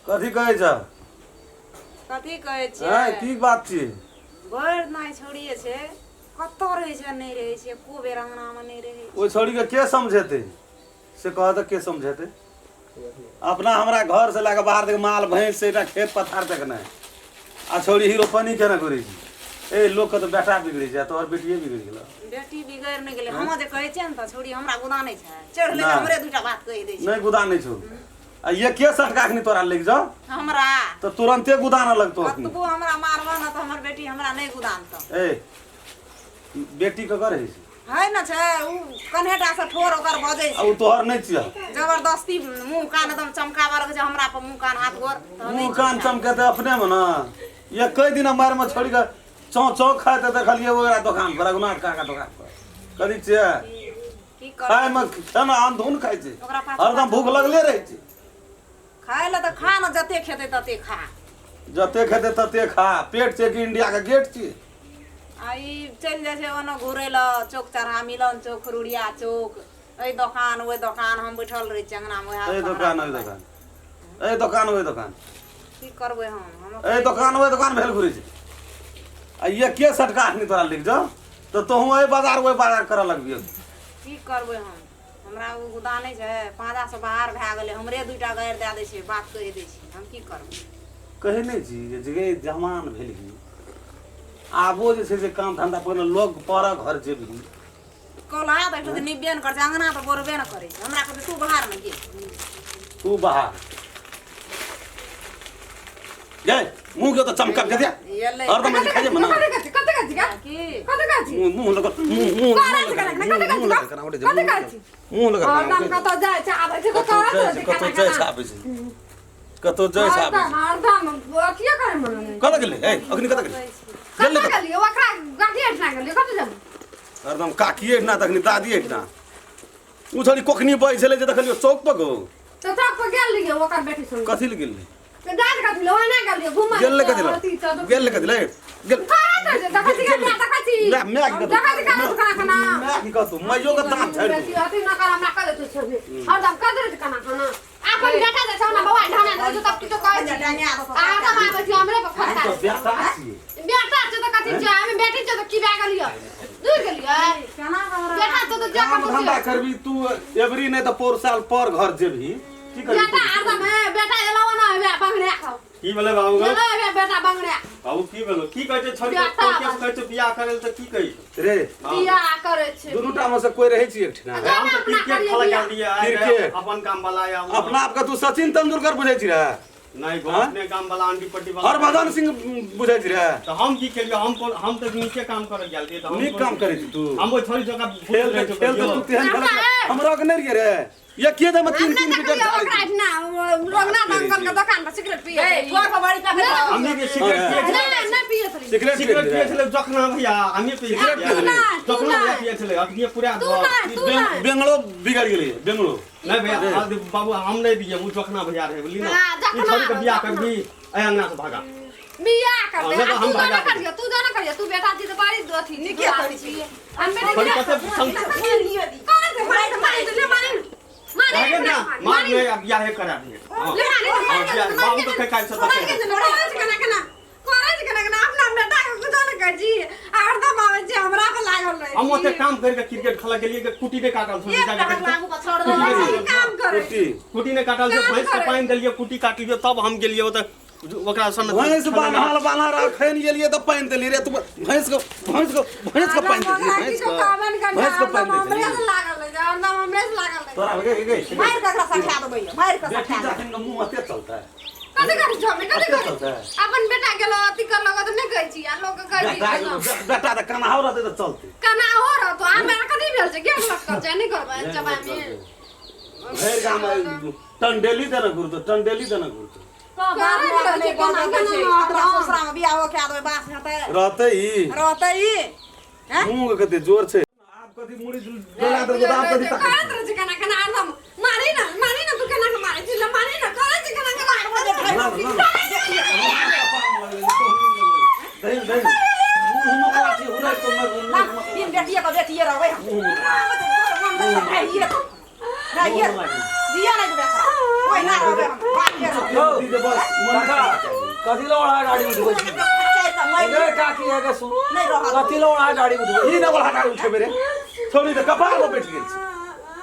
कथी कहै छ? कथी कहै छियै? आँय, की बात छियै? भरि दिना ई छौड़िए छै, कतऽ रहै छै नहि रहै छै, एको बेर अङ्गनामे नहि रहै छै। ओहि छौड़ीके के समझेतै से कह तऽ, के समझेतै? अपना हमरा घर से लए कऽ बाहर तक माल भैंस से खेत पथार तक नहि, आ छौड़ी हीरो पानी केना करै छै? ए, लोकके तऽ बेटा बिगड़ै छै, आ तोहर बेटिए बिगड़ि गेलौ। बेटी बिगड़ि नहि गेलै। हम जे कहै छियै ने तऽ छौड़ी हमरा गुदानै छै, चढ़ि लै, हमरे दूटा बात कहि दै छै। नहि गुदानै छौ, आ एके सटका अखनी तोरा लागि जाओ हमरा तऽ तुरन्ते गुदानऽ लगतौ अखनी। कतबो हमरा मारबह ने तऽ हमर बेटी हमरा नहि गुदानतौ। ए, बेटी ककर होइ छै? है ने छै, उ कन्हेटा से ठोर ओकर बजै आ छै। ओ तोहर नहि छियह। जबरदस्ती मुँह कान एकदम चमकाबऽ लगै छै हमरा पर, मुँह कान हाथ गोर तऽ मुँह कान चमकेतै अपनेमे ने। एकै दिन मारिमे छोड़ि कऽ चौं चौं खाइत देखलियै ओकरा दोकान पर, रघुनाथ काका दोकान पर। कथी छियै? की करबै? खायमे खाना अनधुन खाइ छै। ओकरा पाछू हरदम भूख लगले रहै छै। खाय लए तऽ खा ने, जते खेतै तते खा। जते खेतै तते खा, पेट छै कि इंडियाके गेट छियै? आ ई चलि जाइ छै ओना घुरै लए, चौक चौराहा, मिलन चौक, खरुड़िया चौक, एहि दोकान ओहि दोकान, हम बैठल रहै छियै अङ्गनामे उएह। एहि दोकान ओहि दोकान, एहि दोकान ओहि दोकान। की करबै हम? एहि दोकान ओहि दोकान भेल घुरै छै। आ एके सटका अखनी तोरा लिख जाउ तऽ तोहूँ एहि बाजार ओहि बाजार करऽ लगबियौ। की करबै हम? हमरा ओ गुदा नहि छै, पाँजासँ बाहर भए गेलै। हमरे दूटा गारि दए दै छै, बात कहि दै छै, हम की करबै? कहै नहि छी जे जे जवान भेलही, आबो जे छै से काम धन्धा पर लोग पर घर जेबही। कौल्हा तऽ एकटा निब्बे ने करै छै, अङ्गना तऽ बोरबे ने करै छै। हमरा कहै तू बाहर ने गेल। तू बाहर गे, मुँह के तऽ चमकब के दे। एलै। हरदम जे खाइ मना। कते काची, कते काची का? की? कते काची? मुँह मुँह लग मुँह मुँह करै छै कना कना, कते मुँह लग काची? कना उठे। कते काची? मुँह लग। हरदम कतऽ जाइ छै आबै छै तऽ कतौ करैत जाइ रहै छै, छै कतौ कना जाइ छै कना। आबै छै, कतौ जाइ छै आबै हरदम छै। हरदम अथिये करै मन नहि। कतऽ गेलै? ए, अखनी कतऽ गेलै? गेलै कतऽ कतऽ? गेलियै? ओकरा गाड़ी हटना गेलियै, कतऽ जेबै? हरदम काकिए एहिठिना, तखनी दादी एहिठिना। ओ छड़ी कोखनी बजै छलै जे देखलियौ चौक पर गो। तऽ चौक पर गेल रहियै ओकर बेटी संगे। कथी लए गेल रही? तऽ डाँट कथी लए? ओहिना गेलियै घुमय। गेल कथी लए? अथी छै। गेल कथी लए? गेल। करैत रहै छै, देखै छी गेल। कना, देखै छी। माय माय की कहतौ? देखै छी कना कना कना। माय की कहतौ? माइयो के दाँत झाड़ि बेसी दौ। अथी न कर, हमरा कह देतौ छोड़ने। हरदम कह देतौ कना कना। अपन बेटा जे छौ ने बौआ, ढाना दै छौ तब किछो कहै छी। आ हरदम आबै छी हमरे पर हम फटका। तऽ बेटा छियै। बेटा छै तऽ कथी छै? हमे बेटी छै तऽ की भए गेलियै? दूर गेलियै? केना हमरा बेटा छै तऽ जे काम कतौ धंधा छै। करबी तू एबरी नहि तऽ पौर साल पर घर जेबही, की करबी? बेटा हरदम हे बेटा एलौ ना, हे बंगड़िया खाओ। की भेलै बाबू गो? एलौ हे बेटा बंगड़िया। बाबू, की भेलो? की कहै छै छोरी? बेटा। के कहै छै बियाह करै लए तऽ की कहै छै? रे। बियाह करै छै। दुनू टा मे से कोई रहै छी एकठिना? हम तऽ क्रिकेट खेलऽ गेल रहियै आइ। क्रिकेट? अपन काम वाला या अपना आपके तू सचिन तेंदुलकर बुझै छी रे? नहि गो। हाँ? अपने काम वाला अंडी पट्टी वाला। हरभजन सिंह बुझै छी रे? तऽ हम की केलियै? हम कोन? हम तऽ नीके काम करऽ गेल रहियै तऽ हम नीक कोन- काम करै छी तू। हम ओहि छोरी जकाँ खेल तऽ खेल तऽ तू तेहन खेलै छी। हमरा के नहि रहियै रे, एके बेर मे हम तीन नहि तीन विकेट देखलियै झाड़ै ओकरा छी। एहिठिना रघुनाथ अंकल के दोकान पर सिगरेट पियै। ए, ठोर पर बड़ी पैकेट। हमनी के सिगरेट पियै छलै। नहि, नहि पियै छलै। सिगरेट सिगरेट पियै पियै छलै। छलै जखना भैया, हमी पियै सिगरेट छलियै। पियै तू जखना भैया नहि। पियै छलै अखनी पूरा तू घर। नहि, तू नहि। बेंगलो बिगड़ गेलै, बेंगलो। नहि भैया, बाबू, हम नहि दियै, ओ जखना भैया रहै, बुझली ने? हाँ, ई जखना, छोरी के बियाह जखना। करबी, एहि अंगना से भागा। बियाह करतै। हाँ, आ हम तू जाना भागा। करियो, तू जाना करियो, तू बेटा छी तऽ बड़ी अथी नीके करै छी। हम बेटी छोरी बियाह कते संग- करै छै, मारि दे, मारि दे, ले मारि ने। मारि भागे ने, ना, मारि मार ने। नहि, आब बियाहे करा दियै। हाँ। ले मारि ने, हाँ, मारि ने, बियाह- मारि बाबू ने। तऽ काल्हि से मारि तते के ने, करै छै केना केना, करै छै केना केना, अपना बेटा के कुछो नहि कहै छी, आ हरदम आबै छी हमरा पर लागल रहै हम छी। ओते काम करि के क्रिकेट खेलऽ गेलियै के कुटी नहि काटल छलै, एक जाके टका देखियौ। लागू पर छोड़ कुटी देबै। नहि काम करै कुट्टी। कुटी नहि काटल छै, काम भैंस के करै। पानि देलियै, कुटी काटलियै, तब हम गेलियै ओतऽ ओकरा सन। भैंस बान्हल बान्हल रखन गेलियै तऽ पानि देली रे तू भैंस के, भैंस के, भैंस के पानि देली, हमरा भैंस किछो के, कहबे नहि करै, भैंस के पानि हरदम हमरे देली। से लागल रहै छै, हरदम हमरे से लागल रहै छै। तोरा गे गे मारि कऽ एकरा सठा देबै, मारि कऽ बेटी सठा देबै। जाखिन के मुँह एते चलतै। कथी करै छौ हमे? कथी करै? चलतै। अपन बेटा गेलो अथी करलक तऽ नहि कहै छी, आ लोक के कहै छी। बेटा, बेटा तऽ कनाहो रहतै तऽ चलतै। कना हो रहतो, हमरा कथी भेल छै? गेट लटकल छै, नहि करबै चबाइ मे। भरि गाम टंडेली देने घुरतौ, टंडेली देने घुरतौ। बाप माय नहि बजै छै। अपना ससुरामे बियाह कए देबै, बास हेतै? रहतै ई। रहतै ई, हैं? मुँह के कते जोर छै। आब कथी मुड़ी डोला देलकै तऽ आब कथी ताकै करैत रहै छै केना केना हरदम। मारी ना, मारी ना, तू केना के मारै छी? ले मारी ना, करै छै केना केना। ना, ना, ना। दही दही मुँह मुँह लाठी उड़ै तो मर। ना, बिन बेटिए के बेटिए रहबै हम। दिया नहीं देबै एकरा। ओहिना रहबै हम। बाप यौ, काका, कथी लए ओढ़ा गाड़ी उठबै छी? ए काकी, हे गे सुन, नहि रहत। कथी लए ओढ़ा गाड़ी उठबै ई ने बड़ा गाड़ी उठेबे रे छोड़ी तऽ कपार पर बैठ गेल छी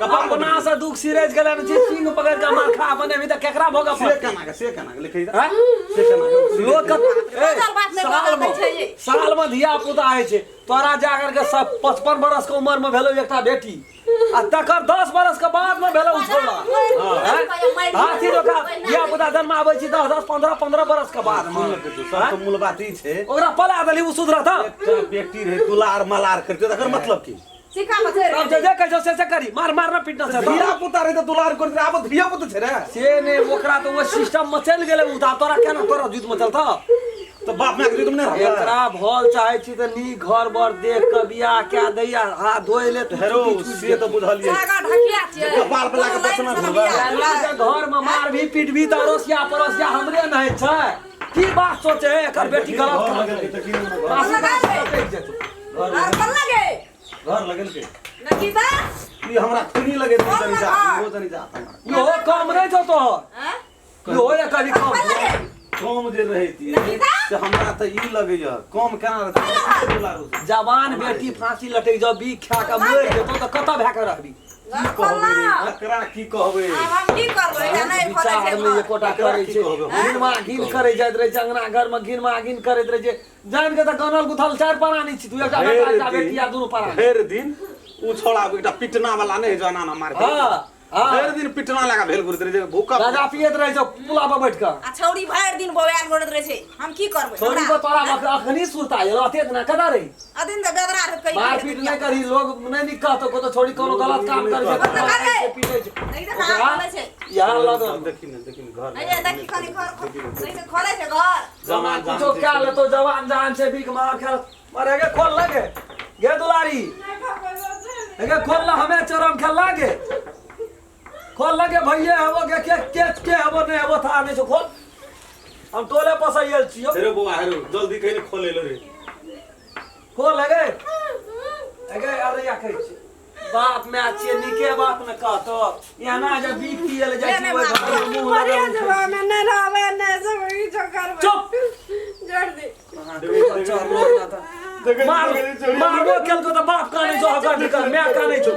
कपार पर अपना से दुख सिरेज गेलै ने, सिंह पकड़ के मार खा बनेबी तऽ केकरा भोगऽ से पड़तै? केना के से केना के लिखै हैं? से केना के लोक के- ए, दोसर बात नहि साल बदल दै मे छै ये। साल मे धिया पुता होइ छै तोरा जा करके सब 55 बरस के उम्र मे भेलौ एकटा बेटी आ तकर 10 बरस के बाद मे भेलौ उ छोड़ा हैं? हाथी रोका धिया पुता जन्माबै छी 10 10 15 15 बरस के बाद मे सब तऽ मूल बात ई छै ओकरा पला देली उ सुधरत एकटा बेटी रहे दुलार मलार करते तकर मतलब की सिखा पर चढ़ि तब जे जे कहै छौ से से करी मार मार ना पीटना छै धिया पुता रहे तऽ दुलार करते आब धिया पुता छै रे से नहि ओकरा तऽ ओ सिस्टम मे चलि गेलै उ तऽ आब तोरा केना तोरा जुत मे चलतौ तऽ बाप माय के जुत मे नहि रहतै एकरा भल चाहै छी तऽ नीक घर बर देख कऽ बियाह कए दैया हाथ धोइ ले हेरो से तऽ बुझलियै जागा ढकिया छियै कपाल पर लाके बचना घुरबै। घर मे मारभी पीटभी तऽ अड़ोसिया पड़ोसिया हमरे नहि छै की बात सोचे है एकर बेटी गलत घर काम लगल करै के तऽ की घर फांसी लटकि जेतौ। और कोन लगे घर लगल के नकीता ई हमरा खूनी लगे छै घर जनी जा लगा। इहो जनी जा हमरा इहो कम नहि छौ तोहर हैं इहो एक कभी कम कोन लगे कम जे रहैती नकीता से हमरा तऽ ई लगैया कम केना रहतै दुलारू से। जवान बेटी फांसी लटकि जाओ बीख खा कऽ मरि जेतौ तऽ कतऽ भए कऽ रहबी घर की कहबै रे खोलना एकरा की कहबै आब हम की करबै एना नहि खोलै विचार छै नहि घर। एकोटा एकरा करै की छै कहबै हम? घिनमा घिन करै जाइत रहै छै अंगना घरमे घिनमा घिन करैत रहै छै जानि कऽ तऽ गनल गुथल चारि प्राणी छी तू एकटा बेटा भरि एकटा बेटी आ दिन दुनू प्राणी भरि दिन उ छोड़ा एकटा पिटना वाला नहि जो एना एना मार हाँ, हाँ। भरि दिन पिटना लगा भेल घुरैत रहै छै भूखा राजा पियैत रहै छौ पुला पर बैठ कऽ आ छौड़ी भरि दिन बौआल घोरैत रहै छै हम की करबै छोड़ी को तोरा अखनी सुरता एलो अतेक ना कदा रही अदिन तऽ बेदरा रहत कहि मारपीट नहि करी लोग नहि नीक कहतो को तो छोड़ी कोनो गलत काम करै छै नहि मारै छै, पीटै छै नहीं तऽ कहाँ खोलै छै यहाँ लगन देखी ने देखी ने घर नहीं जे देखी खाली घर नहीं तऽ खोलै छै घर जवान जान कुछो क्या लेतो जवान जान छै भीख मार खेल मारे गे खोल लगे गे दुलारी गे खोल ला हमें चरम खेल लागे खोल लगे भैया हबो गे के के के हबो नहीं हबो था नहीं छो खोल हम टोले पसैयल छियो हेरो बौआ हेरो जल्दी कहीं ने खोले लो रे खोल लगे अगे अरे या कहै छी बाप माय छियै नीके बात ने कहतो एना जे बीख पिए ले जाइ छी ओहि घर में मुंह बढ़िया लगल जवाब में नहीं रहबै नहीं सब किछो करबै चुप जोड़ दे मार मारबो केलको तऽ बाप कानै छौ हकर निकल माय कानै छौ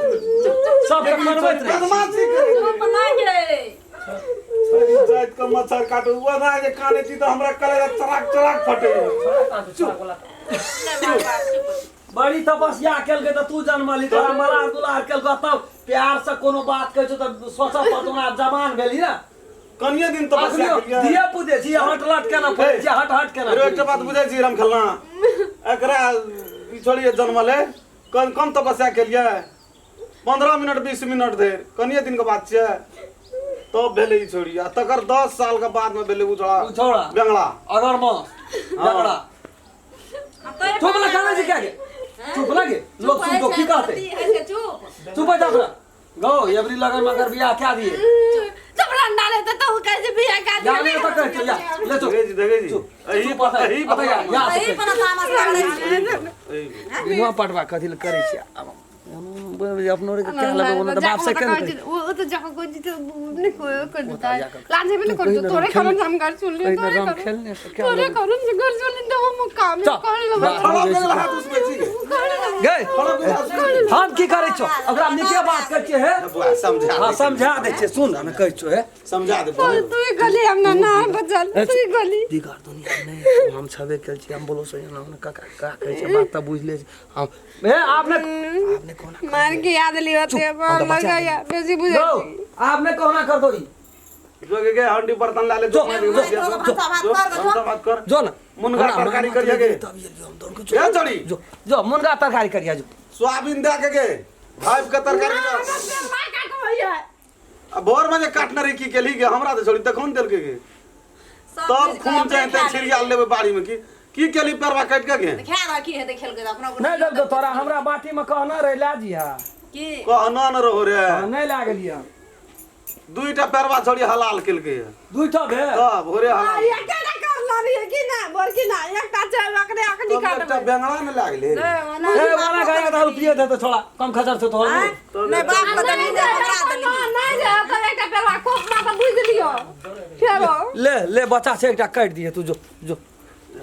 सबके कनबैत रहै बदमाशी करै चुप ना गे छै जाइत के मच्छर काटू ओना जे कानै छी तऽ हमरा कलेजा चराक चराक फटै चुप नहि बाबा चुप बड़ी तपस्या केलकै तऽ तू जन्मली तोरा मलार दुलार केलको तब प्यार से कोनो बात कहै छौ तऽ सोचऽ पड़तौ ना जवान भेली ना कनिये दिन तपस्या अखनियो केलियै धिया पुते छी हट लट केना फड़ै छी हट हट केना हेरो एकटा बात बुझै छी राम खेलना एकरा ई छोड़िए जन्मले कम कम तपस्या केलियै 15 मिनट 20 मिनट धरि कनिये दिन के बात छियै तब भेलै ई छोड़ी आ तकर 10 साल के बाद में भेलै उ छोड़ा उ छोड़ा। बेंगला अगर मास झगड़ा चुप ना खाना छी क्या के चुप लगे लोग सुन तो की कहते चुप चुप हो जा अपना गो एवरी लगन मगर बियाह क्या दिए चुप रंडा लेते तो कैसे बियाह कर या ले तो कहते या ले चुप देखै छी देखै छी चुप एही चुप अतै एही अतै या या एही पर तामस लगलै एही बिनुआ पटवा कथी ले करै छी अपनो रे क्या लगो ओना तऽ बाप से केना करी वो तो जहाँ को जी तो नहीं कोई कर देता है लाजे भी नहीं कर दो तोरे कारण हम घर सुन ले तोरे राम कारण खेलने से क्या तोरे कारण से घर सुन ले तो हम काम चल। कर लो खड़ा गेल हाथ उसबै छी गए खड़ा गेल हाथ उसबै हम की करै छौ ओकरा नीके बात करै छियै हे बुआ समझा हाँ दे समझा दै छियै सुन हम कहै छियौ हे समझा दे बुआ तू ही गली हम ना ना बचल तू ही गली बिगाड़ दुनिया नहीं हम छबे केल छी हम बोलो सही ना काका का कहै छै बात तऽ बुझ ले हम हे आपने आपने कोना मार के याद लियो ते हम तो बचा लगा या बेसी बुझे दो आपने कोना कर दो ई जो के हंडी बर्तन ला ले जो, जो जो, जो भात कर जो बात कर जो ना मुनगा तरकारी करिया गे तब ये हम दौड़ के जो ए चढ़ी जो जो मुनगा तरकारी करिया जो सोयाबीन दे के गे भाइब के तरकारी कर। मार का को है आ भोर में जे काटने रही की केली गे हमरा तऽ छोड़ी तखन देलकै गे तब खून चाहे ते छिड़िया लेबै बाड़ी में की की केली परवा काटि के गे खा रहा की हेतै खेल के अपना नहीं देलको तोरा हमरा बाटी में कहना रहे ला जिहा की कहना न रहो रे नहीं ला गेलियै दुईटा परवा छोड़ी हलाल केलकै दुईटा भेल तब भोरे हलाल एकटा कर लानी है कि ना बोल कि ना एकटा छै ओकरे अखनी तब एकटा काटबै बेंगड़ा ने लागले ए वाला गाय दारू पिए दे तो छोड़ा कम खर्चा छौ तोहर नहि बाप के देली नहीं हमरा देली नहीं जे ओकर एकटा छै पेरवा कोप मार तऽ बुझि लियो फेरो ले ले बच्चा छै एकटा काटि दिहे तू जो जो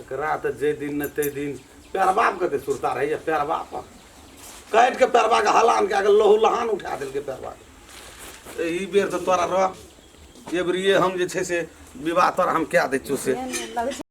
एकरा तऽ जे दिन ने ते दिन पैरबाप कते सुरता रहैया पैरबाप काटि के पैरबा के हलान कए के लहू लहान उठा देलकै पैरबा के ई बेर तऽ तोरा रह एबरिये हम जे छै से विवाह तोरा हम कए दै छियौ से लगै छै।